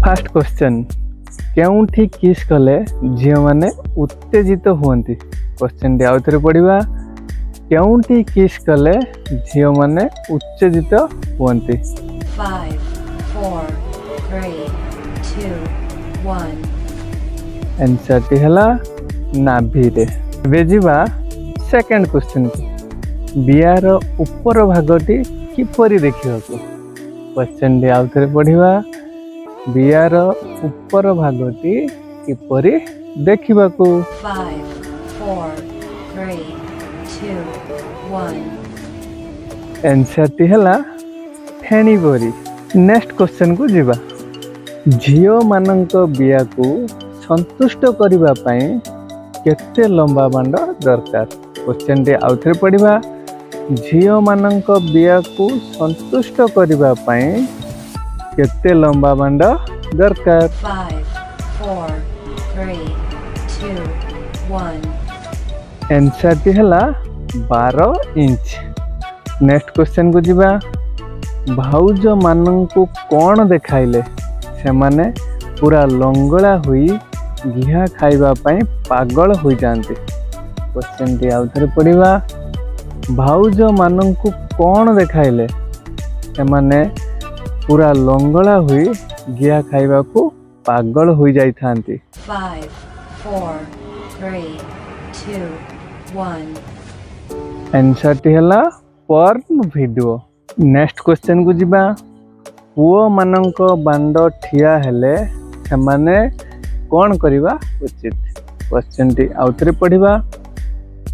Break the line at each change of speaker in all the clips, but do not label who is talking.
First question, କେଉଁଠି କିସ୍ କଲେ ଝିଅମାନେ ଉତ୍ତେଜିତ ହୁଅନ୍ତି? କ୍ୱେଶ୍ଚନ୍ଟି ଆଉ ଥରେ ପଢ଼ିବା। କେଉଁଠି କିସ୍ କଲେ ଝିଅମାନେ ଉତ୍ତେଜିତ ହୁଅନ୍ତି?
5, 4, 3, 2, 1.
ଆନ୍ସର୍ଟି ହେଲା ନାଭିରେ। ଏବେ ଯିବା ସେକେଣ୍ଡ କ୍ୱେଶ୍ଚନ୍କୁ। ବିଆର ଉପର ଭାଗଟି କିପରି ଦେଖିବାକୁ? କ୍ୱେଶ୍ଚନ୍ଟି ଆଉ ଥରେ ପଢ଼ିବା। ବିଆର ଉପର ଭାଗଟି କିପରି ଦେଖିବାକୁ?
5, 4, 3, 2, 1.
ଆନ୍ସର୍ଟି ହେଲା ଫେଣି ପରି। ନେକ୍ସଟ କ୍ୱେଶ୍ଚନ୍କୁ ଯିବା। ଝିଅମାନଙ୍କ ବିଆକୁ ସନ୍ତୁଷ୍ଟ କରିବା ପାଇଁ କେତେ ଲମ୍ବା ବାଣ୍ଡ ଦରକାର? କ୍ୱେଶ୍ଚନ୍ଟି ଆଉ ଥରେ ପଢ଼ିବା। ଝିଅମାନଙ୍କ ବିଆକୁ ସନ୍ତୁଷ୍ଟ କରିବା ପାଇଁ କେତେ ଲମ୍ବା ବାଣ୍ଡ ଦରକାର?
5, 4, 3, 2, 1.
ଆନ୍ସର୍ଟି ହେଲା 12 ଇଞ୍ଚ। ନେକ୍ସଟ କ୍ୱେଶ୍ଚନ୍କୁ ଯିବା। ଭାଉଜମାନଙ୍କୁ କ'ଣ ଦେଖାଇଲେ ସେମାନେ ପୁରା ଲଙ୍ଗଳା ହୋଇ ଗିହା ଖାଇବା ପାଇଁ ପାଗଳ ହୋଇଯାଆନ୍ତି? କ୍ୱେଶ୍ଚନ୍ଟି ଆଉ ଥରେ ପଢ଼ିବା। ଭାଉଜମାନଙ୍କୁ କ'ଣ ଦେଖାଇଲେ ସେମାନେ ପୁରା ଲଙ୍ଗଳା ହୋଇ ଗିହା ଖାଇବାକୁ ପାଗଳ ହୋଇଯାଇଥାନ୍ତି?
5, 4, 3, 2, 1.
ଆନ୍ସର୍ଟି ହେଲା ପର୍ନ ଭିଡ଼ିଓ। ନେକ୍ସଟ କ୍ୱେଶ୍ଚନ୍କୁ ଯିବା। ପୁଅମାନଙ୍କ ବାଣ୍ଡ ଠିଆ ହେଲେ ସେମାନେ କ'ଣ କରିବା ଉଚିତ? କ୍ୱେଶ୍ଚନ୍ଟି ଆଉ ଥରେ ପଢ଼ିବା।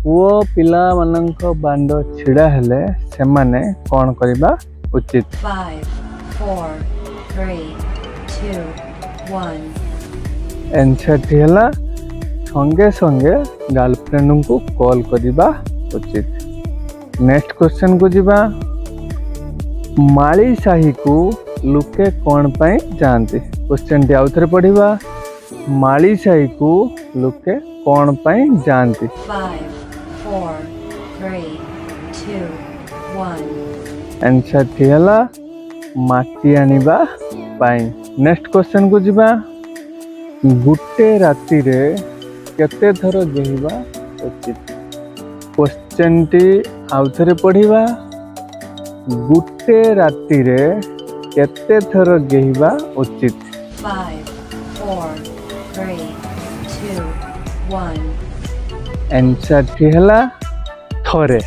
ପୁଅ ପିଲାମାନଙ୍କ ବାଣ୍ଡ ଛିଡ଼ା ହେଲେ ସେମାନେ କ'ଣ କରିବା ଉଚିତ?
5, 4, 3, 2, 1.
ଆନ୍ସର୍ଟି ହେଲା ସଙ୍ଗେ ସଙ୍ଗେ ଗାର୍ଲଫ୍ରେଣ୍ଡଙ୍କୁ କଲ୍ କରିବା ଉଚିତ। ନେକ୍ସଟ କ୍ୱେଶ୍ଚନ୍କୁ ଯିବା। ମାଳି ସାହିକୁ ଲୋକେ କ'ଣ ପାଇଁ ଯାଆନ୍ତି? କ୍ୱେଶ୍ଚନ୍ଟି ଆଉ ଥରେ ପଢ଼ିବା। ମାଳି ସାହିକୁ ଲୋକେ କ'ଣ ପାଇଁ ଯାଆନ୍ତି?
5, 4, 3, 2, 1.
ଆନ୍ସର୍ଟି ହେଲା ମାଟି ଆଣିବା ପାଇଁ। ନେକ୍ସଟ କ୍ୱେଶ୍ଚନ୍କୁ ଯିବା। ଗୋଟେ ରାତିରେ କେତେ ଥର ଗେହିବା ଉଚିତ? କ୍ୱେଶ୍ଚନ୍ଟି ଆଉ ଥରେ ପଢ଼ିବା। ଗୋଟେ ରାତିରେ କେତେ ଥର ଗେହିବା ଉଚିତ?
5, 4, 3, 2, 1.
ଆନ୍ସର୍ଟି ହେଲା ଥରେ।